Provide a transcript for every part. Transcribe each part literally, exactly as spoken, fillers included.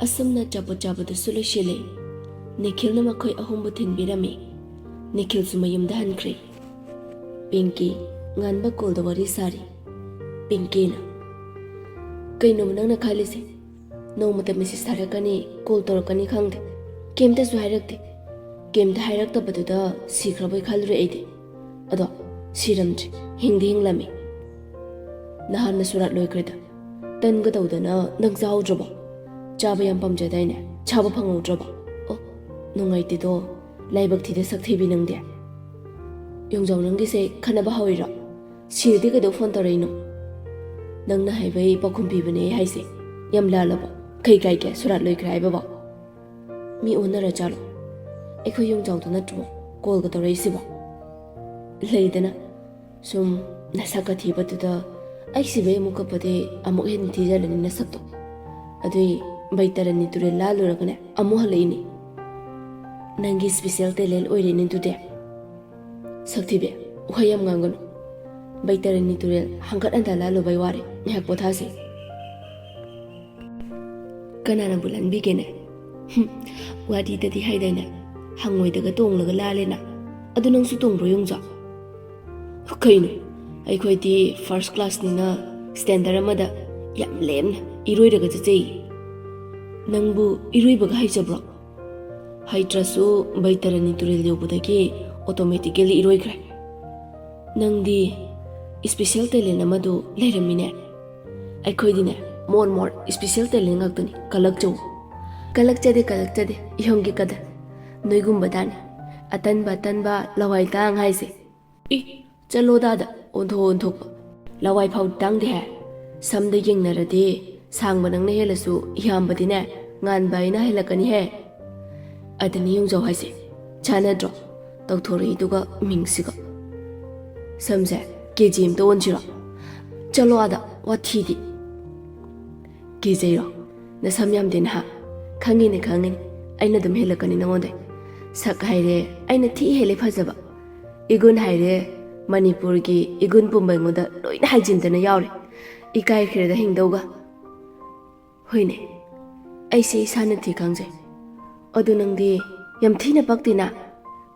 ꯑꯁꯨꯝꯅ ꯑꯆꯥꯄꯣꯠ ꯆꯥꯕꯗꯨꯁꯨ ꯂꯣꯏꯁꯤꯜꯂꯦ꯫ ꯅꯤꯈꯤꯜꯅ ꯃꯈꯣꯏ ꯑꯍꯨꯝꯕꯨ ꯊꯤꯟꯕꯤꯔꯝꯃꯤ꯫ ꯅꯤꯈꯤꯜꯁꯨ ꯃꯌꯨꯝꯗ ꯍꯟꯈ꯭ꯔꯦ꯫ ꯄꯤꯡꯀꯤ, ꯉꯥꯟꯕ ꯀꯣꯜꯗ ꯋꯥꯔꯤ ꯁꯥꯔꯤ꯫ ꯄꯤꯡꯀꯤꯅ, "ꯀꯩꯅꯣꯕ ꯅꯪꯅ ꯈꯜꯂꯤꯁꯦ? ꯅꯣꯡꯃꯇ ꯃꯦꯁꯦꯖ ꯊꯥꯔꯛꯀꯅꯤ, ꯀꯣꯜ ꯇꯧꯔꯛꯀꯅꯤ ꯈꯪꯗꯦ꯫ ꯀꯩꯝꯇꯁꯨ ꯍꯥꯏꯔꯛꯇꯦ꯫ ꯀꯩꯝꯇ ꯍꯥꯏꯔꯛꯇꯕꯗꯨꯗ ꯁꯤꯈ꯭ꯔꯕꯣꯏ ꯈꯜꯂꯨꯔꯦ ꯑꯩꯗꯤ꯫ ꯑꯗꯣ ꯁꯤꯔꯝꯗ꯭ꯔꯦ, ꯍꯤꯡꯗꯤ ꯍꯤꯡꯂꯝꯃꯤ꯫ ꯅꯍꯥꯟꯅ ꯁꯨꯔꯥꯠ ꯂꯣꯏꯈ꯭ꯔꯦꯗ꯫ ꯇꯟꯒ ꯇꯧꯗꯅ ꯅꯪ ꯆꯥꯍꯧꯗ꯭ꯔꯕꯣ? ꯆꯥꯕ ꯌꯥꯝ ꯄꯥꯝꯖꯗꯥꯏꯅꯦ? ꯆꯥꯕ ꯐꯪꯍꯧꯗ꯭ꯔꯕꯣ? ꯑꯣ, ꯅꯨꯡꯉꯥꯏꯇꯦꯗꯣ꯫ ꯂꯥꯏꯕꯛ ꯊꯤꯗ ꯁꯛꯊꯤꯕꯤ ꯅꯪꯗꯤ꯫ ꯌꯣꯡꯖꯥꯎ, ꯅꯪꯒꯤꯁꯦ ꯈꯠꯅꯕ ꯍꯧꯔꯤꯔꯣ? ꯁꯤꯔꯗꯤ ꯀꯩꯗꯧ ꯐꯣꯟ ꯇꯧꯔꯛꯏꯅꯣ? ꯅꯪꯅ ꯍꯥꯏꯕꯩ ꯄꯥꯎꯈꯨꯝ ꯄꯤꯕꯅꯦ ꯑꯩ ꯍꯥꯏꯁꯦ꯫ ꯌꯥꯝ ꯂꯥꯜꯂꯕꯣ? ꯀꯩ ꯀꯥꯏꯒꯦ ꯁꯨꯔꯥꯠ ꯂꯣꯏꯈ꯭ꯔꯦ ꯍꯥꯏꯕꯕꯣ? ꯃꯤ ꯑꯣꯟꯅꯔ ꯖꯥꯠꯂꯣ? ꯑꯩꯈꯣꯏ ꯌꯣꯡꯖꯥꯎꯗꯣ ꯅꯠꯇ꯭ꯔꯣ ꯀꯣꯜꯒ ꯇꯧꯔꯛꯏꯁꯤꯕꯣ? ꯂꯩꯗꯅ, ꯁꯨꯝ ꯅꯁꯛꯀ ꯊꯤꯕꯗꯨꯗ ꯑꯩ ꯁꯤꯕꯩ ꯑꯃꯨꯛ ꯀꯞꯄꯗꯤ ꯑꯃꯨꯛ ꯍꯦꯟꯅ ꯊꯤꯖꯤꯜꯂꯅꯤ ꯅꯁꯛꯇꯣ꯫ ꯑꯗꯨꯏ ꯕꯩꯇꯔꯅꯤ ꯇꯨꯔꯦꯜ ꯂꯥꯜꯂꯨꯔꯒꯅꯦ ꯑꯃꯨꯛ ꯍꯜꯂꯛꯏꯅꯤ꯫ ꯅꯪꯒꯤ special talent ꯑꯣꯏꯔꯦꯅꯦ ꯑꯗꯨꯗꯤ꯫ ꯁꯛꯊꯤꯕꯤ, ꯋꯥꯍꯩ ꯌꯥꯝ ꯉꯥꯡꯒꯅꯨ꯫ ꯕꯩꯇꯔꯅꯤ ꯇꯨꯔꯦꯜ ꯍꯪꯀꯠ ꯍꯟꯗ ꯂꯥꯜꯂꯨꯕꯩ ꯋꯥꯔꯦ꯫ ꯉꯥꯏꯍꯥꯛ ꯄꯣꯊꯥꯁꯦ꯫ ꯀꯅꯥꯅꯕꯨ ꯂꯥꯟꯕꯤꯒꯦꯅꯦ? ꯍꯨꯝ, ꯋꯥꯔꯤꯗꯗꯤ ꯍꯥꯏꯗꯥꯏꯅꯦ, "ꯍꯪꯉꯣꯏꯗꯒ ꯇꯣꯡꯂꯒ ꯂꯥꯜꯂꯦꯅ"? ꯑꯗꯨ ꯅꯪꯁꯨ ꯇꯣꯡꯕ꯭ꯔꯣ ꯌꯣꯡꯖꯥꯎ? ꯀꯩꯅꯣ, ꯑꯩꯈꯣꯏꯗꯤ first classꯅꯤꯅ standard ꯑꯃꯗ ꯌꯥꯝ ꯂꯦꯝꯅ ꯏꯔꯣꯏꯔꯒ ꯆꯠꯆꯩ꯫ ꯅꯪꯕꯨ ꯏꯔꯣꯏꯕꯒ ꯍꯩꯖꯕ꯭ꯔꯣ? ꯍꯩꯇ꯭ꯔꯁꯨ ꯕꯩꯇꯔꯅꯤ ꯇꯨꯔꯦꯜ ꯌꯧꯕꯗꯒꯤ automatically ꯏꯔꯣꯏꯈ꯭ꯔꯦ꯫ ꯅꯪꯗꯤ special talent ꯑꯃꯗꯨ ꯂꯩꯔꯝꯃꯤꯅꯦ꯫ ꯑꯩꯈꯣꯏꯗꯤꯅꯦ more more special talent ꯉꯥꯛꯇꯅꯤ ꯀꯜꯂꯛꯆꯧ꯫ ꯀꯜꯂꯛꯆꯗꯦ, ꯀꯜꯂꯛꯆꯗꯦ, ꯏꯍꯣꯡꯒꯤ ꯀꯗꯔ꯫ ꯅꯣꯏꯒꯨꯝꯕꯗꯥꯅꯤ ꯑꯇꯟꯕ ꯑꯇꯟꯕ ꯂꯋꯥꯏ ꯇꯥꯡ ꯍꯥꯏꯁꯦ꯫ ꯏ, ꯆꯠꯂꯣꯗꯥꯗ ꯑꯣꯟꯊꯣꯛ ꯑꯣꯟꯊꯣꯛꯄ꯫ ꯂꯋꯥꯏ ꯐꯥꯎ ꯇꯥꯡꯗꯦ ꯍꯥꯏ꯫ ꯁꯝꯗ ꯌꯦꯡꯅꯔꯗꯤ ꯁꯥꯡꯕ ꯅꯪꯅ ꯍꯦꯜꯂꯁꯨ ꯌꯥꯝꯕꯗꯤꯅꯦ ꯉꯥꯟꯕ ꯑꯩꯅ ꯍꯦꯜꯂꯛꯀꯅꯤꯍꯦ꯫ ꯑꯗꯨꯅꯤ ꯌꯣꯡꯖꯥꯎ ꯍꯥꯏꯁꯦ꯫ ꯆꯥꯟꯅꯗ꯭ꯔꯣ? ꯇꯧꯊꯣꯔꯛꯏꯗꯨꯒ ꯃꯤꯡꯁꯤꯒ꯫ ꯁꯝꯁꯦ ꯀꯦ ꯖꯤ ꯑꯝꯇ ꯑꯣꯟꯁꯤꯔꯣ? ꯆꯠꯂꯣ ꯑꯥꯗ, ꯋꯥꯊꯤꯗꯤ꯫ ꯀꯤꯖꯩꯔꯣ? ꯅꯁꯝ ꯌꯥꯝꯗꯦ ꯅꯍꯥ꯫ ꯈꯪꯉꯤꯅꯦ, ꯈꯪꯉꯤꯅꯦ꯫ ꯑꯩꯅ ꯑꯗꯨꯝ ꯍꯦꯜꯂꯛꯀꯅꯤ ꯅꯉꯣꯟꯗꯩ꯫ ꯁꯛ ꯍꯥꯏꯔꯦ, ꯑꯩꯅ ꯊꯤ ꯍꯦꯜꯂꯦ ꯐꯖꯕ꯫ ꯏꯒꯨꯟ ꯍꯥꯏꯔꯦ, ꯃꯅꯤꯄꯨꯔꯒꯤ ꯏꯒꯨꯟ ꯄꯨꯝꯕ ꯑꯩꯉꯣꯟꯗ ꯂꯣꯏꯅ ꯍꯥꯏꯖꯤꯟꯗꯅ ꯌꯥꯎꯔꯦ꯫ ꯏꯀꯥꯏꯈ꯭ꯔꯦꯗ ꯍꯤꯡꯗꯧꯒ꯫ ꯍꯣꯏꯅꯦ, ꯑꯩꯁꯦ ꯏꯁꯥꯅ ꯊꯤ ꯈꯪꯖꯩ꯫ ꯑꯗꯨ ꯅꯪꯗꯤ ꯌꯥꯝ ꯊꯤꯅ ꯄꯛꯇꯦꯅ꯫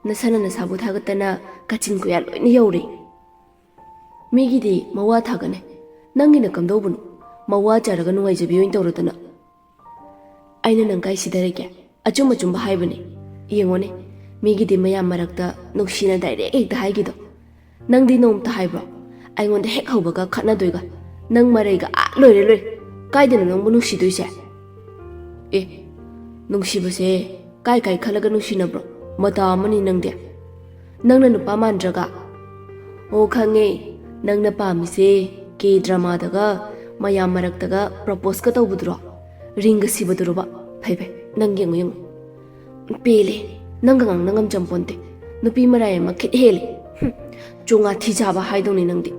ꯅꯁꯥꯅ ꯅꯁꯥꯕꯨ ꯊꯥꯒꯠꯇꯅ ꯀꯥꯆꯤꯟ ꯀꯣꯌꯥ ꯂꯣꯏꯅ ꯌꯧꯔꯦ꯫ ꯃꯤꯒꯤꯗꯤ ꯃꯋꯥ ꯊꯥꯒꯠꯅꯩ, ꯅꯪꯒꯤꯅ ꯀꯝꯗꯧꯕꯅꯣ? ꯃꯋꯥ ꯆꯥꯔꯒ ꯅꯨꯡꯉꯥꯏꯖꯕꯤ ꯑꯣꯏꯅ ꯇꯧꯔꯗꯅ꯫ ꯑꯩꯅ ꯅꯪ ꯀꯥꯏ ꯁꯤꯗꯔꯒꯦ? ꯑꯆꯨꯝ ꯑꯆꯨꯝꯕ ꯍꯥꯏꯕꯅꯦ꯫ ꯌꯦꯡꯉꯣꯅꯦ, ꯃꯤꯒꯤꯗꯤ ꯃꯌꯥꯝ ꯃꯔꯛꯇ ꯅꯨꯡꯁꯤꯅ ꯗꯥꯏꯔꯦꯛ ꯍꯦꯛꯇ ꯍꯥꯏꯈꯤꯗꯣ꯫ ꯅꯪꯗꯤ ꯅꯣꯡꯃꯇ ꯍꯥꯏꯕ꯭ꯔꯣ? ꯑꯩꯉꯣꯟꯗ ꯍꯦꯛ ꯍꯧꯕꯒ ꯈꯠꯅꯗꯣꯏꯒ꯫ ꯅꯪ ꯃꯔꯩꯒ ꯑꯥ ꯂꯣꯏꯔꯦ ꯂꯣꯏꯔꯦ꯫ ꯀꯥꯏꯗꯅꯣ ꯅꯪꯕꯨ ꯅꯨꯡꯁꯤꯗꯣꯏꯁꯦ? ꯑꯦ, ꯅꯨꯡꯁꯤꯕꯁꯦ ꯀꯥꯏ ꯀꯥꯏ ꯈꯜꯂꯒ ꯅꯨꯡꯁꯤꯅꯕ꯭ꯔꯣ? ꯃꯇꯥ ꯑꯃꯅꯤ ꯅꯪꯗꯤ꯫ ꯅꯪꯅ ꯅꯨꯄꯥ ꯃꯥꯟꯗ꯭ꯔꯒ꯫ ꯑꯣ, ꯈꯪꯉꯦ꯫ ꯅꯪꯅ ꯄꯥꯝꯃꯤꯁꯦ ꯀꯦ ꯗ꯭ꯔꯃꯥꯗꯒ ꯃꯌꯥꯝ ꯃꯔꯛꯇꯒ ꯄ꯭ꯔꯄꯣꯁꯀ ꯇꯧꯕꯗꯨꯔꯣ? ꯔꯤꯡꯒ ꯁꯤꯕꯗꯨꯔꯣꯕ? ꯐꯩ ꯐꯩ, ꯅꯪ ꯌꯦꯡꯉꯨ ꯌꯦꯡꯉꯨ꯫ ꯄꯦꯜꯂꯦ꯫ ꯅꯪꯒ ꯉꯥꯡꯅ ꯉꯝꯖꯝꯄꯣꯟꯇꯦ꯫ ꯅꯨꯄꯤ ꯃꯔꯥꯏ ꯑꯃ ꯈꯤꯠ ꯍꯦꯜꯂꯦ꯫ ꯍꯨꯝ, ꯆꯣꯉꯥ ꯊꯤ ꯆꯥꯕ ꯍꯥꯏꯗꯧꯅꯤ ꯅꯪꯗꯤ꯫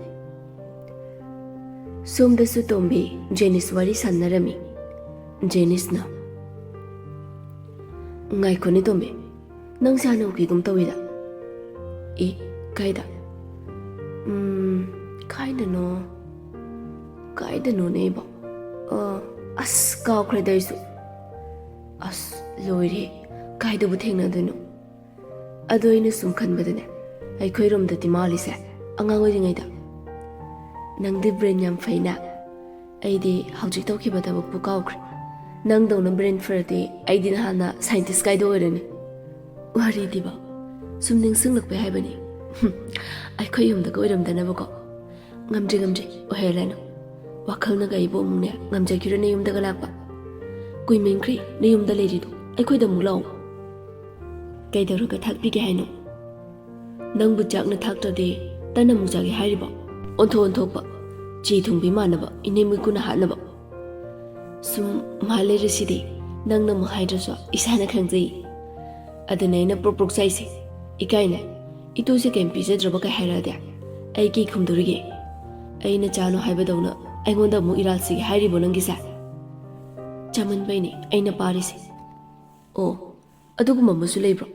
ꯁꯣꯝꯗꯁꯨ ꯇꯣꯝꯕꯤ ꯖꯦꯅꯤꯁ ꯋꯥꯔꯤ ꯁꯥꯟꯅꯔꯝꯃꯤ꯫ ꯖꯦꯅꯤꯁꯅ, "ꯉꯥꯏꯈꯣꯅꯦ ꯇꯣꯝꯕꯤ, ꯅꯪꯁꯦ ꯍꯥꯟꯅ ꯎꯈꯤꯒꯨꯝ ꯇꯧꯏꯗ꯫ ꯑꯦ, ꯀꯥꯏꯗ? ꯎꯝ, ꯀꯥꯏꯗꯅꯣ? ꯀꯥꯏꯗꯅꯣꯅꯦ ꯑꯩꯕꯣ? ꯑ, ꯑꯁ, ꯀꯥꯎꯈ꯭ꯔꯦꯗ ꯑꯩꯁꯨ꯫ ꯑꯁ, ꯂꯣꯏꯔꯦ, ꯀꯥꯏꯗꯕꯨ ꯊꯦꯡꯅꯗꯣꯏꯅꯣ?" ꯑꯗꯣ ꯑꯩꯅ ꯁꯨꯝ ꯈꯟꯕꯗꯅꯦ, ꯑꯩꯈꯣꯏ ꯔꯣꯝꯗꯗꯤ ꯃꯥꯜꯂꯤꯁꯦ ꯑꯉꯥꯡ ꯑꯣꯏꯔꯤꯉꯩꯗ꯫ ꯅꯪꯗꯤ ꯕ꯭ꯔꯦꯟ ꯌꯥꯝ ꯐꯩꯅ꯫ ꯑꯩꯗꯤ ꯍꯧꯖꯤꯛ ꯇꯧꯈꯤꯕ ꯊꯕꯛꯄꯨ ꯀꯥꯎꯈ꯭ꯔꯦ꯫ ꯅꯪꯗꯧꯅ ꯕ꯭ꯔꯦꯟ ꯐꯔꯗꯤ ꯑꯩꯗꯤ ꯅꯍꯥꯟꯅ ꯁꯥꯏꯟꯇꯤꯁ ꯀꯥꯏꯗꯣ ꯑꯣꯏꯔꯅꯤ꯫ ꯋꯥꯔꯤꯗꯤꯕ ꯁꯨꯝ ꯅꯤꯡꯁꯤꯡꯂꯛꯄꯩ ꯍꯥꯏꯕꯅꯤ꯫ ꯑꯩꯈꯣꯏ ꯌꯨꯝꯗꯒ ꯑꯣꯏꯔꯝꯗꯅꯕꯀꯣ꯫ ꯉꯝꯗ꯭ꯔꯦ, ꯉꯝꯗ꯭ꯔꯦ, ꯑꯣꯏꯍꯜꯂꯅꯨ꯫ ꯋꯥꯈꯜꯅꯒ ꯑꯩꯕꯨ ꯑꯃꯨꯛꯅꯦ ꯉꯝꯖꯈꯤꯔꯣꯏ ꯅꯌꯨꯝꯗꯒ ꯂꯥꯛꯄ꯫ ꯀꯨꯏꯃꯟꯈ꯭ꯔꯦ ꯅꯌꯨꯝꯗ ꯂꯩꯔꯤꯗꯣ, ꯑꯩꯈꯣꯏꯗ ꯑꯃꯨꯛ ꯂꯥꯛꯑꯣ꯫ ꯀꯩꯗꯧꯔꯒ ꯊꯥꯛꯄꯤꯒꯦ ꯍꯥꯏꯅꯣ? ꯅꯪꯕꯨ ꯆꯥꯛꯅ ꯊꯥꯛꯇ꯭ꯔꯗꯤ ꯇꯟ ꯑꯃꯨꯛ ꯆꯥꯒꯦ ꯍꯥꯏꯔꯤꯕꯣ? ꯑꯣꯟꯊꯣꯛ ꯑꯣꯟꯊꯣꯛꯄ, ꯆꯦ ꯊꯣꯡꯕꯤ ꯃꯥꯟꯅꯕ, ꯏꯅꯦ ꯃꯩꯀꯨꯅ ꯍꯥꯠꯅꯕ꯫ ꯁꯨꯝ ꯃꯍꯥ ꯂꯩꯔꯁꯤꯗꯤ, ꯅꯪꯅ ꯑꯃꯨꯛ ꯍꯥꯏꯗ꯭ꯔꯁꯨ ꯏꯁꯥꯅ ꯈꯪꯖꯩ꯫ ꯑꯗꯨꯅ ꯑꯩꯅ ꯄ꯭ꯔꯣꯛ ꯄ꯭ꯔꯣꯛ ꯆꯥꯏꯁꯦ꯫ ꯏꯀꯥꯏꯅꯦ, ꯏꯇꯨꯁꯦ ꯀꯩꯝ ꯄꯤꯖꯗ꯭ꯔꯕ ꯀꯩ ꯍꯥꯏꯔꯛꯑꯗꯤ ꯑꯩ ꯀꯩ ꯈꯨꯝꯗꯣꯔꯤꯒꯦ? ꯑꯩꯅ ꯆꯥꯅꯨ ꯍꯥꯏꯕꯗꯧꯅ ꯑꯩꯉꯣꯟꯗ ꯑꯃꯨꯛ ꯏꯔꯥꯜꯁꯤꯒꯦ ꯍꯥꯏꯔꯤꯕꯣ ꯅꯪꯒꯤꯁꯦ? ꯆꯥꯃꯟꯕꯩꯅꯦ ꯑꯩꯅ ꯄꯥꯔꯤꯁꯦ꯫ ꯑꯣ, ꯑꯗꯨꯒꯨꯝꯕ ꯑꯃꯁꯨ ꯂꯩꯕ꯭ꯔꯣ?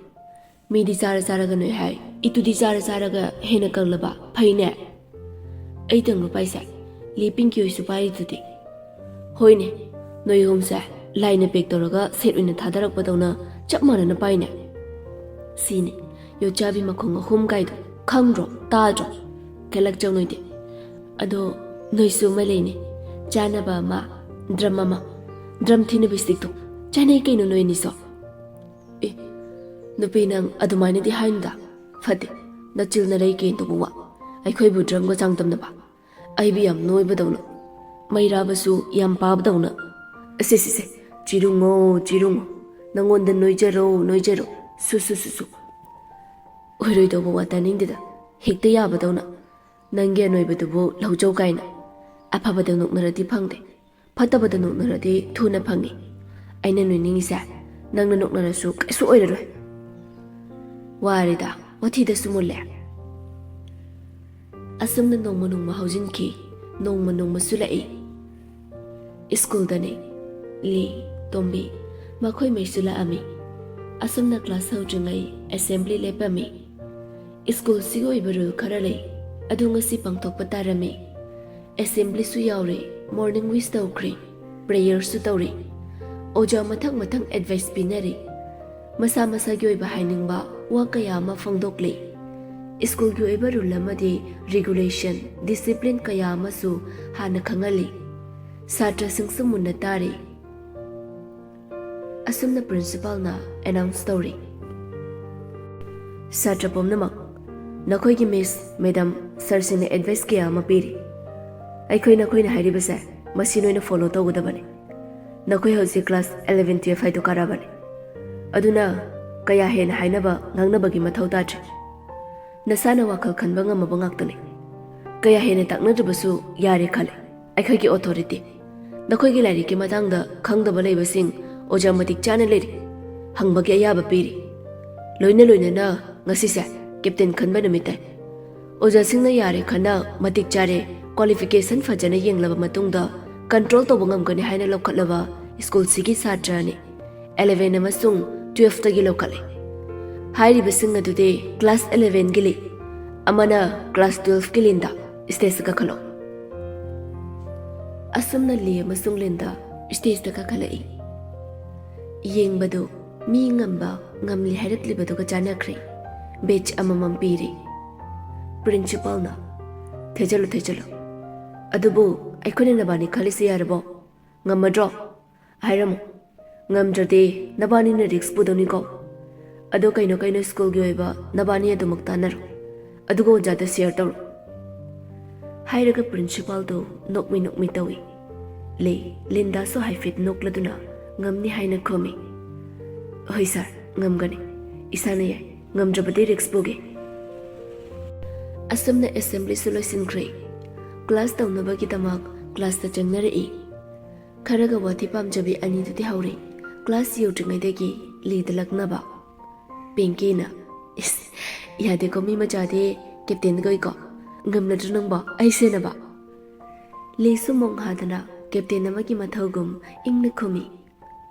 ꯃꯤꯗꯤ ꯆꯥꯔ ꯆꯥꯔꯒ ꯅꯣꯏ ꯍꯥꯏ, ꯏꯇꯨꯗꯤ ꯆꯥꯔ ꯆꯥꯔꯒ ꯍꯦꯟꯅ ꯀꯪꯂꯕ? ꯐꯩꯅꯦ꯫ ꯑꯩ ꯇꯪꯂꯣ ꯄꯥꯏꯁꯦ? ꯂꯤ ꯄꯤꯡꯀꯤ ꯍꯣꯏꯁꯨ ꯄꯥꯏꯔꯤꯗꯨꯗꯤ꯫ ꯍꯣꯏꯅꯦ, ꯅꯣꯏ ꯑꯍꯨꯝꯁꯦ ꯂꯥꯏꯅ ꯄꯦꯛ ꯇꯧꯔꯒ ꯁꯦꯠ ꯑꯣꯏꯅ ꯊꯥꯗꯔꯛꯄꯗꯧꯅ ꯆꯞ ꯃꯥꯟꯅꯅ ꯄꯥꯏꯅꯦ꯫ ꯁꯤꯅꯤ ꯌꯣꯠꯆꯥꯕꯤ ꯃꯈꯣꯡ ꯑꯍꯨꯝ ꯀꯥꯏꯗꯣ꯫ ꯈꯪꯗ꯭ꯔꯣ? ꯇꯥꯗ꯭ꯔꯣ? ꯀꯦꯂꯛꯆꯧ ꯅꯣꯏꯗꯤ꯫ ꯑꯗꯣ ꯅꯣꯏꯁꯨ ꯑꯃ ꯂꯩꯅꯦ, ꯆꯥꯅꯕ ꯑꯃ, ꯗ꯭ꯔꯝ ꯑꯃ, ꯗ꯭ꯔꯝ ꯊꯤꯅꯕ ꯁ꯭ꯇꯤꯛꯇꯣ꯫ ꯆꯥꯅꯩ ꯀꯩꯅꯣ ꯅꯣꯏ ꯑꯅꯤꯁꯨ꯫ ꯑꯦ, ꯅꯨꯄꯤ ꯅꯪ ꯑꯗꯨꯃꯥꯏꯅꯗꯤ ꯍꯥꯏꯅꯨꯗ꯫ ꯐꯠꯇꯦ, ꯅꯆꯤꯜ ꯅꯔꯩ ꯀꯦꯟꯗꯧꯕ ꯋꯥ꯫ ꯑꯩꯈꯣꯏꯕꯨ ꯗ꯭ꯔꯝꯒ ꯆꯥꯡꯗꯝꯅꯕ? ꯑꯩꯕꯨ ꯌꯥꯝ ꯅꯣꯏꯕꯗꯧꯅ, ꯃꯩꯔꯥꯕꯁꯨ ꯌꯥꯝ ꯄꯥꯕꯗꯧꯅ꯫ ꯑꯁꯦ, ꯁꯦ, ꯁꯦ, ꯆꯤꯔꯨꯡꯉꯣ, ꯆꯤꯔꯨꯡꯉꯣ꯫ ꯅꯪꯉꯣꯟꯗ ꯅꯣꯏꯖꯔꯣ, ꯅꯣꯏꯖꯔꯣ꯫ ꯁꯨ, ꯁꯨ, ꯁꯨ, ꯁꯨ꯫ ꯑꯣꯏꯔꯣꯏꯗꯧꯕ ꯋꯥ ꯇꯥꯅꯤꯡꯗꯦꯗ꯫ ꯍꯦꯛꯇ ꯌꯥꯕꯗꯧꯅ꯫ ꯅꯪꯒꯤ ꯑꯅꯣꯏꯕꯗꯨꯕꯨ ꯂꯧꯖꯧ ꯀꯥꯏꯅ꯫ ꯑꯐꯕꯗ ꯅꯣꯛꯅꯔꯗꯤ ꯐꯪꯗꯦ, ꯐꯠꯇꯕꯗ ꯅꯣꯛꯅꯔꯗꯤ ꯊꯨꯅ ꯐꯪꯉꯤ꯫ ꯑꯩꯅ ꯅꯣꯏꯅꯤꯡꯉꯤꯁꯦ ꯅꯪꯅ ꯅꯣꯛꯅꯔꯁꯨ ꯀꯩꯁꯨ ꯑꯣꯏꯔꯔꯣꯏ꯫ ꯋꯥꯔꯦꯗ, ꯋꯥꯊꯤꯗꯁꯨ ꯃꯨꯜꯂꯦ꯫ ꯑꯁꯨꯝꯅ ꯅꯣꯡꯃ ꯅꯣꯡꯃ ꯍꯧꯖꯤꯟꯈꯤ, ꯅꯣꯡꯃ ꯅꯣꯡꯃ ꯁꯨꯂꯛꯏ꯫ ꯁ꯭ꯀꯨꯜꯗꯅꯤ꯫ ꯂꯤ, ꯇꯣꯝꯕꯤ, ꯃꯈꯣꯏ ꯃꯩꯁꯨ ꯂꯥꯛꯑꯝꯃꯤ꯫ ꯑꯁꯨꯝꯅ ꯀ꯭ꯂꯥꯁ ꯍꯧꯗ꯭ꯔꯤꯉꯩ ꯑꯦꯁꯦꯝꯕ꯭ꯂꯤ ꯂꯦꯞꯄꯝꯃꯤ꯫ ꯁ꯭ꯀꯨꯜꯁꯤꯒꯤ ꯑꯣꯏꯕ ꯔꯨꯜ ꯈꯔ ꯂꯩ, ꯑꯗꯨ ꯉꯁꯤ ꯄꯥꯡꯊꯣꯛꯄ ꯇꯥꯔꯝꯃꯤ꯫ ꯑꯦꯁꯦꯝꯕ꯭ꯂꯤꯁꯨ ꯌꯥꯎꯔꯦ, ꯃꯣꯔꯅꯤꯡ ꯋꯤꯁ ꯇꯧꯈ꯭ꯔꯦ, ꯄ꯭ꯔꯦꯌꯔꯁꯨ ꯇꯧꯔꯦ꯫ ꯑꯣꯖꯥ ꯃꯊꯪ ꯃꯊꯪ ꯑꯦꯗꯚꯥꯏꯁ ꯄꯤꯅꯔꯦ꯫ ꯃꯁꯥ ꯃꯁꯥꯒꯤ ꯑꯣꯏꯕ ꯍꯥꯏꯅꯤꯡꯕ ꯋꯥ ꯀꯌꯥ ꯑꯃ ꯐꯣꯡꯗꯣꯛꯂꯤ꯫ ꯁ꯭ꯀꯨꯜꯒꯤ ꯑꯣꯏꯕ ꯔꯨꯜ ꯑꯃꯗꯤ ꯔꯤꯒꯨꯂꯦꯁꯟ, ꯗꯤꯁꯤꯄ꯭ꯂꯤꯟ ꯀꯌꯥ ꯑꯃꯁꯨ ꯍꯥꯟꯅ ꯈꯪꯍꯜꯂꯤ꯫ ꯁꯥꯇ꯭ꯔꯁꯤꯡꯁꯨ ꯃꯨꯟꯅ ꯇꯥꯔꯤ꯫ ꯑꯁꯨꯝꯅ ꯄ꯭ꯔꯤꯟꯁꯤꯄꯥꯜꯅ ꯑꯦꯅꯥꯎꯟꯁ ꯇꯧꯔꯤ, "ꯁꯥꯇ꯭ꯔ ꯄꯨꯝꯅꯃꯛ, ꯅꯈꯣꯏꯒꯤ ꯃꯤꯁ, ꯃꯦꯗꯥꯝ, ꯁꯥꯔꯁꯤꯡꯅ ꯑꯦꯗꯚꯥꯏꯁ ꯀꯌꯥ ꯑꯃ ꯄꯤꯔꯤ꯫ ꯑꯩꯈꯣꯏ ꯅꯈꯣꯏꯅ ꯍꯥꯏꯔꯤꯕꯁꯦ ꯃꯁꯤ ꯅꯣꯏꯅ ꯐꯣꯂꯣ ꯇꯧꯒꯗꯕꯅꯤ꯫ ꯅꯈꯣꯏ ꯍꯧꯖꯤꯛ ꯀ꯭ꯂꯥꯁ ꯑꯦꯂꯚꯦꯟ ꯇꯨꯌꯦꯜꯐ ꯍꯥꯏꯗꯣ ꯀꯥꯔꯕꯅꯤ꯫ ꯑꯗꯨꯅ ꯀꯌꯥ ꯍꯦꯟꯅ ꯍꯥꯏꯅꯕ ꯉꯥꯡꯅꯕꯒꯤ ꯃꯊꯧ ꯇꯥꯗ꯭ꯔꯦ꯫ ꯅꯁꯥꯅ ꯋꯥꯈꯜ ꯈꯟꯕ ꯉꯝꯃꯕ ꯉꯥꯛꯇꯅꯤ꯫ ꯀꯌꯥ ꯍꯦꯟꯅ ꯇꯥꯛꯅꯗ꯭ꯔꯕꯁꯨ ꯌꯥꯔꯦ ꯈꯜꯂꯦ꯫ ꯑꯩꯈꯣꯏꯒꯤ ꯑꯣꯊꯣꯔꯤꯇꯤ, ꯅꯈꯣꯏꯒꯤ ꯂꯥꯏꯔꯤꯛꯀꯤ ꯃꯇꯥꯡꯗ ꯈꯪꯗꯕ ꯂꯩꯕꯁꯤꯡ ꯑꯣꯖꯥ ꯃꯇꯤꯛ ꯆꯥꯅ ꯂꯩꯔꯤ, ꯍꯪꯕꯒꯤ ꯑꯌꯥꯕ ꯄꯤꯔꯤ꯫ ꯂꯣꯏꯅ ꯂꯣꯏꯅꯅ ꯉꯁꯤꯁꯦ ꯀꯦꯞꯇꯦꯟ ꯈꯟꯕ ꯅꯨꯃꯤꯠ ꯇꯥꯏ꯫ ꯑꯣꯖꯥꯁꯤꯡꯅ ꯌꯥꯔꯦ ꯈꯟꯅ ꯃꯇꯤꯛ ꯆꯥꯔꯦ, ꯀ꯭ꯋꯥꯂꯤꯐꯤꯀꯦꯁꯟ ꯐꯖꯅ ꯌꯦꯡꯂꯕ ꯃꯇꯨꯡꯗ ꯀꯟꯇ꯭ꯔꯣꯜ ꯇꯧꯕ ꯉꯝꯒꯅꯤ ꯍꯥꯏꯅ ꯂꯧꯈꯠꯂꯕ ꯁ꯭ꯀꯨꯜꯁꯤꯒꯤ ꯁꯥꯇ꯭ꯔꯅꯤ꯫ ꯑꯦꯂꯚꯦꯟ ꯑꯃꯁꯨꯡ ꯇꯨꯌꯦꯜꯐꯇꯒꯤ ꯂꯧꯈꯠꯂꯤ꯫ ꯍꯥꯏꯔꯤꯕꯁꯤꯡ ꯑꯗꯨꯗꯤ ꯀ꯭ꯂꯥꯁ ꯑꯦꯂꯚꯦꯟꯒꯤ ꯂꯤ, ꯑꯃꯅ ꯀ꯭ꯂꯥꯁ ꯇꯨꯌꯦꯜꯐꯀꯤ ꯂꯤꯟꯗ꯫ ꯁ꯭ꯇꯦꯖꯇ ꯀꯥꯈꯠꯂꯣ꯫" ꯑꯁꯨꯝꯅ ꯂꯤ ꯑꯃꯁꯨꯡ ꯂꯤꯟꯗ ꯁ꯭ꯇꯦꯖꯇ ꯀꯥꯈꯠꯂꯛꯏ꯫ ꯌꯦꯡꯕꯗꯨ ꯃꯤ ꯉꯝꯕ ꯉꯝꯂꯤ ꯍꯥꯏꯔꯛꯂꯤꯕꯗꯨꯒ ꯆꯥꯟꯅꯈ꯭ꯔꯦ꯫ ꯕꯦꯆ ꯑꯃꯃꯝ ꯄꯤꯔꯦ꯫ ꯄ꯭ꯔꯤꯟꯁꯤꯄꯥꯜꯅ, "ꯊꯦꯖꯜꯂꯨ, ꯊꯦꯖꯜꯂꯨ꯫ ꯑꯗꯨꯕꯨ ꯑꯩꯈꯣꯏꯅ ꯅꯕꯥꯅꯤ ꯈꯜꯂꯤꯁꯦ ꯌꯥꯔꯕꯣ? ꯉꯝꯃꯗ꯭ꯔꯣ? ꯍꯥꯏꯔꯝꯃꯨ꯫ ꯉꯝꯗ꯭ꯔꯗꯤ ꯅꯕꯥꯅꯤꯅ ꯔꯤꯛꯁ ꯄꯨꯗꯧꯅꯤꯀꯣ꯫ ꯑꯗꯣ ꯀꯩꯅꯣ ꯀꯩꯅꯣ ꯁ꯭ꯀꯨꯜꯒꯤ ꯑꯣꯏꯕ ꯅꯕꯥꯅꯤ ꯑꯗꯨꯃꯛ ꯇꯥꯟꯅꯔꯣ꯫ ꯑꯗꯨꯒ ꯑꯣꯖꯥꯗ ꯁꯤꯌꯔ ꯇꯧꯔꯣ꯫" ꯍꯥꯏꯔꯒ ꯄ꯭ꯔꯤꯟꯁꯤꯄꯥꯜꯗꯨ ꯅꯣꯛꯃꯤ ꯅꯣꯛꯃꯤ ꯇꯧꯏ꯫ ꯂꯦ, ꯂꯤꯟꯗꯥꯁꯨ ꯍꯥꯏꯐꯦꯠ ꯅꯣꯛꯂꯗꯨꯅ ꯉꯝꯅꯤ ꯍꯥꯏꯅ ꯈꯨꯝꯃꯤ꯫ "ꯍꯣꯏ ꯁꯥꯔ, ꯉꯝꯒꯅꯤ꯫ ꯏꯁꯥꯅ ꯌꯥꯏ꯫ ꯉꯝꯗ꯭ꯔꯕꯗꯤ ꯔꯤꯛꯁ ꯄꯨꯒꯦ꯫" ꯑꯁꯨꯝꯅ ꯑꯦꯁꯦꯝꯕ꯭ꯂꯤꯁꯨ ꯂꯣꯏꯁꯤꯟꯈ꯭ꯔꯦ꯫ ꯀ꯭ꯂꯥꯁ ꯇꯧꯅꯕꯒꯤꯗꯃꯛ ꯀ꯭ꯂꯥꯁꯇ ꯆꯪꯅꯔꯛꯏ꯫ ꯈꯔꯒ ꯋꯥꯊꯤ ꯄꯥꯝꯖꯕꯤ ꯑꯅꯤꯗꯨꯗꯤ ꯍꯧꯔꯦ꯫ ꯀ꯭ꯂꯥꯁ ꯌꯧꯗ꯭ꯔꯤꯉꯩꯗꯒꯤ ꯂꯤꯗ ꯂꯛꯅꯕ꯫ ꯄꯤꯡꯀꯤꯅ, "ꯏꯁ, ꯌꯥꯗꯦꯀꯣ ꯃꯤ ꯃꯆꯥꯗꯤ, ꯀꯦꯞꯇꯦꯟꯒ ꯑꯣꯏꯀꯣ꯫ ꯉꯝꯅꯗ꯭ꯔꯣ ꯅꯪꯕꯣ ꯑꯩ ꯁꯦꯟꯅꯕ?" ꯂꯤꯁꯨ ꯃꯣꯡ ꯍꯥꯗꯅ ꯀꯦꯞꯇꯦꯟ ꯑꯃꯒꯤ ꯃꯊꯧꯒꯨꯝ ꯏꯪꯅ ꯈꯨꯝꯃꯤ꯫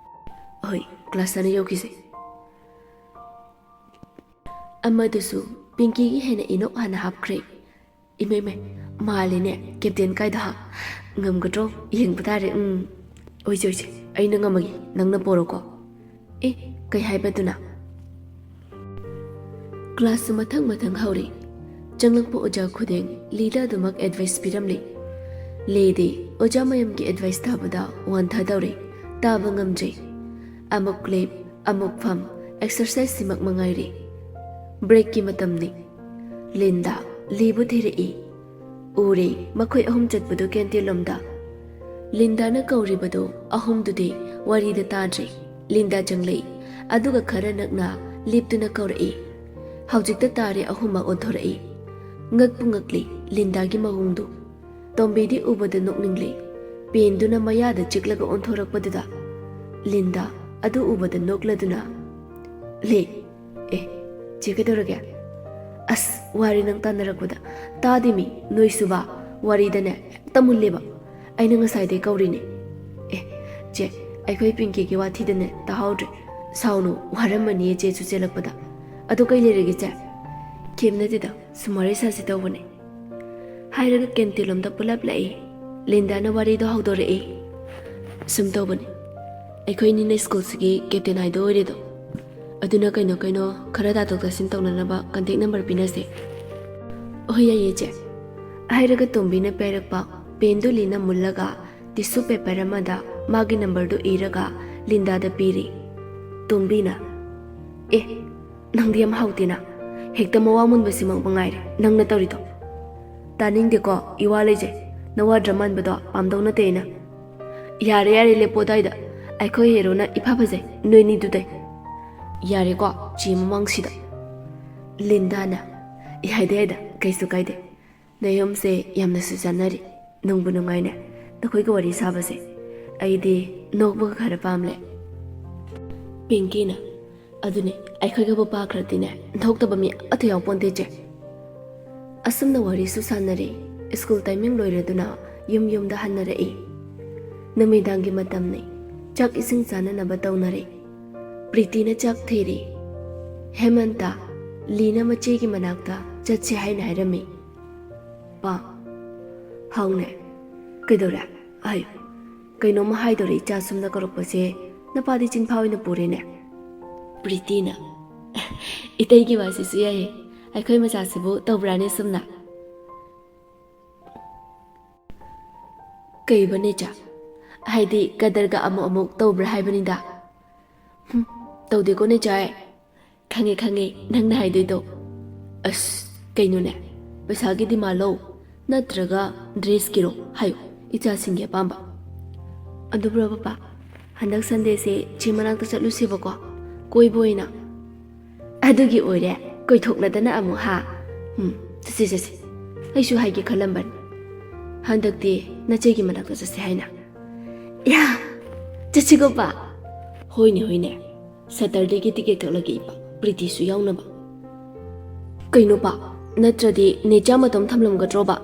"ꯍꯣꯏ, ꯀ꯭ꯂꯥꯁ ꯍꯥꯟꯅ ꯌꯧꯈꯤꯁꯦ꯫" ꯑꯃꯗꯨꯁꯨ ꯄꯤꯡꯀꯤꯒꯤ ꯍꯦꯟꯅ ꯏꯅꯣꯛ ꯍꯥꯟꯅ ꯍꯥꯞꯈ꯭ꯔꯦ꯫ "ꯏꯃꯩ ꯃꯩ, ꯃꯥꯜꯂꯦꯅꯦ, ꯀꯦꯞꯇꯦꯟ ꯀꯥꯏꯗ ꯍꯥ? ꯉꯝꯒꯗ꯭ꯔꯣ? ꯌꯦꯡꯕ ꯇꯥꯔꯦ, ꯎꯝ꯫ ꯑꯣꯏꯁꯦ, ꯑꯣꯏꯁꯦ, ꯑꯩꯅ ꯉꯝꯃꯒꯦ, ꯅꯪꯅ ꯄꯣꯔꯣꯀꯣ꯫" "ꯑꯦ, ꯀꯩ ꯍꯥꯏꯕꯗꯨꯅ?" ꯀ꯭ꯂꯥꯁꯁꯨ ꯃꯊꯪ ꯃꯊꯪ ꯍꯧꯔꯤ꯫ ꯆꯪꯂꯛꯄ ꯑꯣꯖꯥ ꯈꯨꯗꯤꯡ ꯂꯤꯗ ꯑꯗꯨꯃꯛ ꯑꯦꯗꯚꯥꯏꯁ ꯄꯤꯔꯝꯂꯤ꯫ ꯂꯤꯗꯤ ꯑꯣꯖꯥ ꯃꯌꯥꯝꯒꯤ ꯑꯦꯗꯚꯥꯏꯁ ꯇꯥꯕꯗ ꯋꯥꯟꯊꯗꯧꯔꯦ, ꯇꯥꯕ ꯉꯝꯗ꯭ꯔꯦ꯫ ꯑꯃꯨꯛ ꯂꯦꯞ, ꯑꯃꯨꯛ ꯐꯝ, ꯑꯦꯛꯁꯔꯁꯥꯏꯖ ꯁꯤꯃꯛ ꯃꯉꯥꯏꯔꯦ꯫ ꯕ꯭ꯔꯦꯛꯀꯤ ꯃꯇꯝꯅꯤ꯫ ꯂꯤꯟꯗ ꯂꯤꯕꯨ ꯊꯤꯔꯛꯏ꯫ ꯎꯔꯦ, ꯃꯈꯣꯏ ꯑꯍꯨꯝ ꯆꯠꯄꯗꯨ ꯀꯦꯟꯇꯤꯟ ꯂꯣꯝꯗ꯫ ꯂꯤꯟꯗꯥꯅ ꯀꯧꯔꯤꯕꯗꯨ ꯑꯍꯨꯝꯗꯨꯗꯤ ꯋꯥꯔꯤꯗ ꯇꯥꯗ꯭ꯔꯦ꯫ ꯂꯤꯟꯗꯥ ꯆꯪꯂꯛꯏ, ꯑꯗꯨꯒ ꯈꯔ ꯅꯛꯅ ꯂꯦꯞꯇꯨꯅ ꯀꯧꯔꯛꯏ꯫ ꯍꯧꯖꯤꯛꯇ ꯇꯥꯔꯦ ꯑꯍꯨꯝꯃꯛ ꯑꯣꯟꯊꯣꯔꯛꯏ꯫ ꯉꯛꯄꯨ ꯉꯛꯂꯤ ꯂꯤꯟꯗꯥꯒꯤ ꯃꯑꯣꯡꯗꯨ꯫ ꯇꯣꯝꯕꯤꯗꯤ ꯎꯕꯗ ꯅꯣꯛꯅꯤꯡꯂꯦ꯫ ꯄꯦꯟꯗꯨꯅ ꯃꯌꯥꯗ ꯆꯤꯛꯂꯒ ꯑꯣꯟꯊꯣꯔꯛꯄꯗꯨꯗ꯫ ꯂꯤꯟꯗꯥ, ꯑꯗꯨ ꯎꯕꯗ ꯅꯣꯛꯂꯗꯨꯅ, "ꯂꯦ, ꯑꯦ, ꯆꯦ ꯀꯩꯗꯧꯔꯒꯦ?" "ꯑꯁ, ꯋꯥꯔꯤ ꯅꯪ ꯇꯥꯟꯅꯔꯛꯄꯗ ꯇꯥꯗꯦꯃꯤ, ꯅꯣꯏꯁꯨꯕ ꯋꯥꯔꯤꯗꯅꯦ ꯍꯦꯛꯇ ꯃꯨꯜꯂꯦꯕ꯫ ꯑꯩꯅ ꯉꯁꯥꯏꯗꯩ ꯀꯧꯔꯤꯅꯦ꯫" "ꯑꯦ, ꯆꯦ, ꯑꯩꯈꯣꯏ ꯄꯤꯡꯀꯤꯒꯤ ꯋꯥꯊꯤꯗꯅꯦ ꯇꯥꯍꯧꯗ꯭ꯔꯦ꯫ ꯁꯥꯎꯅꯨ, ꯋꯥꯔꯝꯃꯅꯤꯌꯦ ꯆꯦꯁꯨ ꯆꯦꯜꯂꯛꯄꯗ꯫ ꯑꯗꯨ ꯀꯩ ꯂꯩꯔꯒꯦ ꯆꯦ?" "ꯀꯩꯝ ꯅꯠꯇꯦꯗ, ꯁꯨꯝ ꯋꯥꯔꯤ ꯁꯥꯁꯤ ꯇꯧꯕꯅꯦ꯫" ꯍꯥꯏꯔꯒ ꯀꯦꯟꯇꯤꯟ ꯂꯣꯝꯗ ꯄꯨꯂꯞ ꯂꯥꯛꯏ꯫ ꯂꯤꯟꯗꯥꯅ ꯋꯥꯔꯤꯗꯣ ꯍꯧꯗꯣꯔꯛꯏ꯫ ꯁꯨꯝ ꯇꯧꯕꯅꯤ, ꯑꯩꯈꯣꯏꯅꯤꯅ ꯁ꯭ꯀꯨꯜꯁꯤꯒꯤ ꯀꯦꯞꯇꯦꯟ ꯍꯥꯏꯗꯣ ꯑꯣꯏꯔꯦꯗꯣ꯫ ꯑꯗꯨꯅ ꯀꯩꯅꯣ ꯀꯩꯅꯣ ꯈꯔ ꯇꯥꯊꯣꯛ ꯇꯥꯁꯤꯟ ꯇꯧꯅꯅꯕ ꯀꯟꯇꯦꯛ ꯅꯝꯕꯔ ꯄꯤꯅꯁꯦ꯫ ꯍꯣꯏ, ꯌꯥꯏꯌꯦ, ꯏꯆꯦ꯫ ꯍꯥꯏꯔꯒ ꯇꯣꯝꯕꯤꯅ ꯄꯥꯏꯔꯛꯄ ꯄꯦꯟꯗꯨ ꯂꯤꯅ ꯃꯨꯜꯂꯒ ꯇꯤꯁꯨ ꯄꯦꯄꯔ ꯑꯃꯗ ꯃꯥꯒꯤ ꯅꯝꯕꯔꯗꯨ ꯏꯔꯒ ꯂꯤꯟꯗꯥꯗ ꯄꯤꯔꯤ꯫ ꯇꯣꯝꯕꯤꯅ, "ꯑꯦ, ꯅꯪꯗꯤ ꯌꯥꯝ ꯍꯥꯎꯇꯦꯅ꯫ ꯍꯦꯛꯇ ꯃꯋꯥ ꯃꯨꯟꯕꯁꯤꯃꯛ ꯃꯉꯥꯏꯔꯦ ꯅꯪꯅ ꯇꯧꯔꯤꯗꯣ꯫ ꯇꯥꯅꯤꯡꯗꯦꯀꯣ, ꯏꯋꯥ ꯂꯩꯖꯩ꯫ ꯅꯋꯥ ꯗ꯭ꯔꯃꯥꯟꯕꯗꯣ ꯄꯥꯝꯗꯧ ꯅꯠꯇꯦ ꯑꯩꯅ꯫ ꯌꯥꯔꯦ, ꯌꯥꯔꯦ, ꯂꯦꯞꯄꯣ ꯑꯗꯥꯏꯗ꯫ ꯑꯩꯈꯣꯏ ꯍꯦꯔꯣꯅ ꯏꯐ ꯐꯖꯩ, ꯅꯣꯏꯅꯤꯗꯨꯗꯩ꯫ ꯌꯥꯔꯦꯀꯣ, ꯆꯦ ꯃꯃꯥꯡꯁꯤꯗ꯫" ꯂꯤꯟꯗꯥꯅ, "ꯌꯥꯏꯗ, ꯌꯥꯏꯗ, ꯀꯩꯁꯨ ꯀꯥꯏꯗꯦ꯫ ꯅꯌꯨꯝꯁꯦ ꯌꯥꯝꯅꯁꯨ ꯆꯥꯟꯅꯔꯤ꯫ ꯅꯨꯡꯕꯨ ꯅꯨꯡꯉꯥꯏꯅꯦ ꯅꯈꯣꯏꯒ ꯋꯥꯔꯤ ꯁꯥꯕꯁꯦ꯫ ꯑꯩꯗꯤ ꯅꯣꯛꯄꯒ ꯈꯔ ꯄꯥꯝꯂꯦ꯫" ꯄꯤꯡꯀꯤꯅ, "ꯑꯗꯨꯅꯦ, ꯑꯩꯈꯣꯏꯒꯕꯨ ꯄꯥꯈ꯭ꯔꯗꯤꯅꯦ, ꯊꯣꯛꯇꯕ ꯃꯤ ꯑꯃꯠꯇ ꯌꯥꯎꯄꯣꯟꯇꯦ, ꯆꯦ꯫" ꯑꯁꯨꯝꯅ ꯋꯥꯔꯤꯁꯨ ꯁꯥꯟꯅꯔꯦ꯫ ꯁ꯭ꯀꯨꯜ ꯇꯥꯏꯃꯤꯡ ꯂꯣꯏꯔꯗꯨꯅ ꯌꯨꯝ ꯌꯨꯝꯗ ꯍꯟꯅꯔꯛꯏ꯫ ꯅꯨꯃꯤꯗꯥꯡꯒꯤ ꯃꯇꯝꯅꯤ꯫ ꯆꯥꯛ ꯏꯁꯤꯡ ꯆꯥꯅꯅꯕ ꯇꯧꯅꯔꯦ꯫ ꯄ꯭ꯔꯤꯇꯤꯅ ꯆꯥꯛ ꯊꯤꯔꯤ꯫ "ꯍꯦꯃꯟꯇ, ꯂꯤꯅ ꯃꯆꯦꯒꯤ ꯃꯅꯥꯛꯇ ꯆꯠꯁꯦ ꯍꯥꯏꯅ ꯍꯥꯏꯔꯝꯃꯤ꯫" "ꯄꯥ꯫" "ꯍꯥꯎꯅꯦ꯫ ꯀꯩꯗꯧꯔꯦ? ꯍꯥꯏꯌꯨ꯫ ꯀꯩꯅꯣꯝꯃ ꯍꯥꯏꯗꯧꯔꯦ, ꯏꯆꯥ ꯁꯨꯝꯅ ꯀꯧꯔꯛꯄꯁꯦ ꯅꯄꯥꯗꯤ ꯆꯤꯟꯐꯥ ꯑꯣꯏꯅ ꯄꯨꯔꯦꯅꯦ꯫" ꯄ꯭ꯔꯤꯇꯤꯅ, "ꯏꯇꯩꯒꯤ ꯋꯥꯁꯤꯁꯨ ꯌꯥꯏꯌꯦ꯫ ꯑꯩꯈꯣꯏ ꯃꯆꯥꯁꯤꯕꯨ ꯇꯧꯕ꯭ꯔꯥꯅꯦ ꯁꯨꯝꯅ?" "ꯀꯩꯕ ꯅꯦꯆꯥ? ꯍꯥꯏꯗꯤ ꯀꯗꯔꯒ ꯑꯃꯨꯛ ꯑꯃꯨꯛ ꯇꯧꯕ꯭ꯔꯥ ꯍꯥꯏꯕꯅꯤꯗ꯫" "ꯍꯨꯝ, ꯇꯧꯗꯦꯀꯣ ꯅꯦꯆꯥ ꯑꯩ꯫ ꯈꯪꯉꯦ, ꯈꯪꯉꯦ ꯅꯪꯅ ꯍꯥꯏꯗꯣꯏꯗꯣ꯫ ꯑꯁ, ꯀꯩꯅꯣꯅꯦ, ꯄꯩꯁꯥꯒꯤ ꯗꯤꯃꯥꯟꯂꯣ? ꯅꯠꯇ꯭ꯔꯒ ꯗ꯭ꯔꯦꯁꯀꯤꯔꯣ? ꯍꯥꯏꯌꯨ, ꯏꯆꯥꯁꯤꯡꯒꯤ ꯑꯄꯥꯝꯕ꯫" "ꯑꯗꯨꯕꯨꯔꯣ ꯄꯄꯥ, ꯍꯟꯗꯛ ꯁꯟꯗꯦꯁꯦ ꯆꯦ ꯃꯅꯥꯛꯇ ꯆꯠꯂꯨꯁꯦꯕꯀꯣ, ꯀꯣꯏꯕ ꯑꯣꯏꯅ꯫" "ꯑꯗꯨꯒꯤ ꯑꯣꯏꯔꯦ, ꯀꯣꯏꯊꯣꯛꯅꯗꯅ ꯑꯃꯨꯛ, ꯍꯥ? ꯎꯝ, ꯆꯠꯁꯤ, ꯆꯠꯁꯤ꯫ ꯑꯩꯁꯨ ꯍꯥꯏꯒꯦ ꯈꯜꯂꯝꯕꯅꯤ, ꯍꯟꯗꯛꯇꯤ ꯅꯆꯦꯒꯤ ꯃꯅꯥꯛꯇ ꯆꯠꯁꯦ ꯍꯥꯏꯅ꯫" "ꯌꯥ, ꯆꯠꯁꯤꯀꯣ ꯄꯥ?" "ꯍꯣꯏꯅꯦ, ꯍꯣꯏꯅꯦ꯫ ꯁꯇꯔꯗꯦꯒꯤ ꯇꯤꯀꯦꯠ ꯀꯛꯂꯒꯦ ꯏꯄꯥ, ꯄ꯭ꯔꯤꯇꯤꯁꯨ ꯌꯥꯎꯅꯕ꯫" "ꯀꯩꯅꯣ ꯄꯥ, ꯅꯠꯇ꯭ꯔꯗꯤ ꯅꯦꯆꯥ ꯃꯇꯣꯝ ꯊꯝꯂꯝꯒꯗ꯭ꯔꯣꯕ?"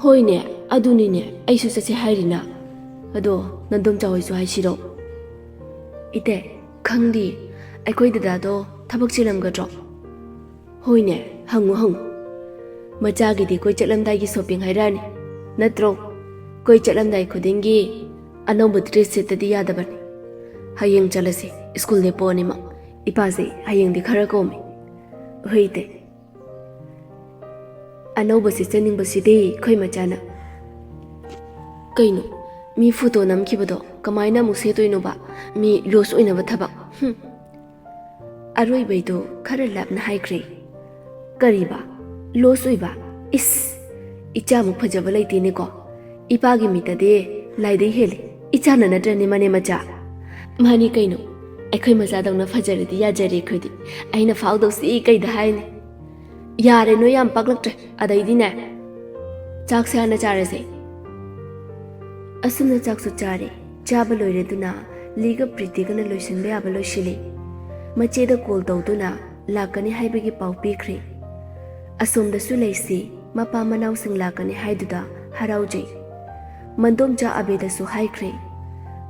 "ꯍꯣꯏꯅꯦ, ꯑꯗꯨꯅꯤꯅꯦ, ꯑꯩꯁꯨ ꯆꯠꯁꯦ ꯍꯥꯏꯔꯤꯅ꯫ ꯑꯗꯣ ꯅꯟꯗꯣꯝꯆꯥ ꯍꯣꯏꯁꯨ ꯍꯥꯏꯁꯤꯔꯣ?" "ꯏꯇꯦ, ꯈꯪꯗꯦ, ꯑꯩꯈꯣꯏ ꯗꯗꯥꯗꯣ ꯊꯕꯛ ꯆꯤꯜꯂꯝꯒꯗ꯭ꯔꯣ?" "ꯍꯣꯏꯅꯦ, ꯍꯪꯉꯨ, ꯍꯪꯉꯨ꯫ ꯃꯆꯥꯒꯤꯗꯤ ꯀꯣꯏ ꯆꯠꯂꯝꯗꯥꯏꯒꯤ ꯁꯣꯄꯤꯡ ꯍꯥꯏꯔꯛꯑꯅꯤ, ꯅꯠꯇ꯭ꯔꯣ? ꯀꯣꯏ ꯆꯠꯂꯝꯗꯥꯏ ꯈꯨꯗꯤꯡꯒꯤ ꯑꯅꯧꯕ ꯗ꯭ꯔꯦꯁ ꯁꯦꯠꯇꯗꯤ ꯌꯥꯗꯕꯅꯤ꯫ ꯍꯌꯦꯡ ꯆꯠꯂꯁꯤ, ꯁ꯭ꯀꯨꯜ ꯗꯦ ꯄꯣꯠꯅꯤꯃꯛ꯫ ꯏꯄꯥꯁꯦ ꯍꯌꯦꯡꯗꯤ ꯈꯔ ꯀꯣꯝꯃꯤ꯫ ꯍꯨꯏꯇꯦ꯫ ꯑꯅꯧꯕꯁꯤ ꯆꯠꯅꯤꯡꯕꯁꯤꯗꯤ ꯑꯩꯈꯣꯏ ꯃꯆꯥꯅ꯫ ꯀꯩꯅꯣ? ꯃꯤ ꯐꯣꯇꯣ ꯅꯝꯈꯤꯕꯗꯣ ꯀꯃꯥꯏꯅ ꯑꯃꯨꯛ ꯁꯦꯠꯇꯣꯏꯅꯣꯕ? ꯃꯤ ꯂꯣꯁ ꯑꯣꯏꯅꯕ ꯊꯕꯛ꯫ ꯍꯨꯝ꯫ ꯑꯔꯣꯏꯕꯩꯗꯣ ꯈꯔ ꯂꯥꯞꯅ ꯍꯥꯏꯈ꯭ꯔꯦ꯫ ꯀꯔꯤꯕ? ꯂꯣꯁ ꯑꯣꯏꯕ? ꯏꯁ! ꯏꯆꯥꯃꯨꯛ ꯐꯖꯕ ꯂꯩꯇꯦꯅꯦꯀꯣ꯫ ꯏꯄꯥꯒꯤ ꯃꯤꯠꯇꯗꯤ ꯂꯥꯏꯗꯩ ꯍꯦꯜꯂꯤ꯫ ꯏꯆꯥꯅ ꯅꯠꯇ꯭ꯔꯅꯦ ꯃꯅꯦ ꯃꯆꯥ? ꯃꯥꯅꯤ ꯀꯩꯅꯣ꯫ ꯑꯩꯈꯣꯏ ꯃꯆꯥꯗꯧꯅ ꯐꯖꯔꯗꯤ ꯌꯥꯖꯔꯦ ꯑꯩꯈꯣꯏꯗꯤ꯫ ꯑꯩꯅ ꯐꯥꯎꯗꯧꯁꯤ ꯀꯩꯗ ꯍꯥꯏꯅꯤ? ꯌꯥꯔꯦ, ꯅꯣꯏ ꯌꯥꯝ ꯄꯥꯛꯂꯛꯇ꯭ꯔꯦ꯫ ꯑꯗꯩꯗꯤꯅꯦ, ꯆꯥꯛꯁꯦ ꯍꯥꯟꯅ ꯆꯥꯔꯁꯦ꯫ ꯑꯁꯨꯝꯅ ꯆꯥꯛꯁꯨ ꯆꯥꯔꯦ꯫ ꯆꯥꯕ ꯂꯣꯏꯔꯗꯨꯅ ꯂꯤꯒ ꯄ꯭ꯔꯤꯇꯤꯒꯅ ꯂꯣꯏꯁꯤꯟꯕ ꯌꯥꯕ ꯂꯣꯏꯁꯤꯜꯂꯤ꯫ ꯃꯆꯦꯗ ꯀꯣꯜ ꯇꯧꯗꯨꯅ ꯂꯥꯛꯀꯅꯤ ꯍꯥꯏꯕꯒꯤ ꯄꯥꯎ ꯄꯤꯈ꯭ꯔꯦ꯫ ꯑꯁꯣꯝꯗꯁꯨ ꯂꯩꯁꯤ, ꯃꯄꯥ ꯃꯅꯥꯎꯁꯤꯡ ꯂꯥꯛꯀꯅꯤ ꯍꯥꯏꯗꯨꯗ ꯍꯔꯥꯎꯖꯩ꯫ ꯃꯟꯗꯣꯝꯆꯥ ꯑꯕꯦꯗꯁꯨ ꯍꯥꯏꯈ꯭ꯔꯦ꯫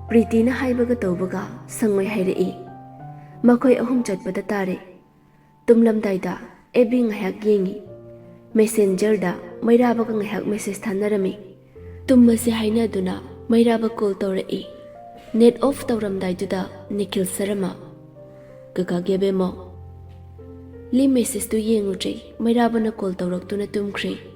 ꯄ꯭ꯔꯤꯇꯤꯅ ꯍꯥꯏꯕꯒ ꯇꯧꯕꯒ ꯁꯪꯉꯣꯏ ꯍꯥꯏꯔꯛꯏ꯫ ꯃꯈꯣꯏ ꯑꯍꯨꯝ ꯆꯠꯄꯗ ꯇꯥꯔꯦ꯫ ꯇꯨꯝꯂꯝꯗꯥꯏꯗ ꯑꯦꯐ ꯕꯤ ꯉꯥꯏꯍꯥꯛ ꯌꯦꯡꯉꯤ꯫ ꯃꯦꯁꯦꯟꯖꯔꯗ ꯃꯩꯔꯥꯕꯒ ꯉꯥꯏꯍꯥꯛ ꯃꯦꯁꯦꯖ ꯊꯥꯅꯔꯝꯃꯤ꯫ ꯇꯨꯝꯃꯁꯦ ꯍꯥꯏꯅꯗꯨꯅ ꯃꯩꯔꯥꯕ ꯀꯣꯜ ꯇꯧꯔꯛꯏ꯫ ꯅꯦꯠ ꯑꯣꯐ ꯇꯧꯔꯝꯗꯥꯏꯗꯨꯗ ꯅꯤꯈꯤꯜ ꯁꯔꯃ, "ꯀꯀꯥ ꯒꯦꯕꯦꯃꯣ?" ꯂꯤ ꯃꯦꯁꯦꯖꯇꯨ ꯌꯦꯡꯉꯨꯗ꯭ꯔꯦ, ꯃꯩꯔꯥꯕꯅ ꯀꯣꯜ ꯇꯧꯔꯛꯇꯨꯅ ꯇꯨꯝꯈ꯭ꯔꯦ꯫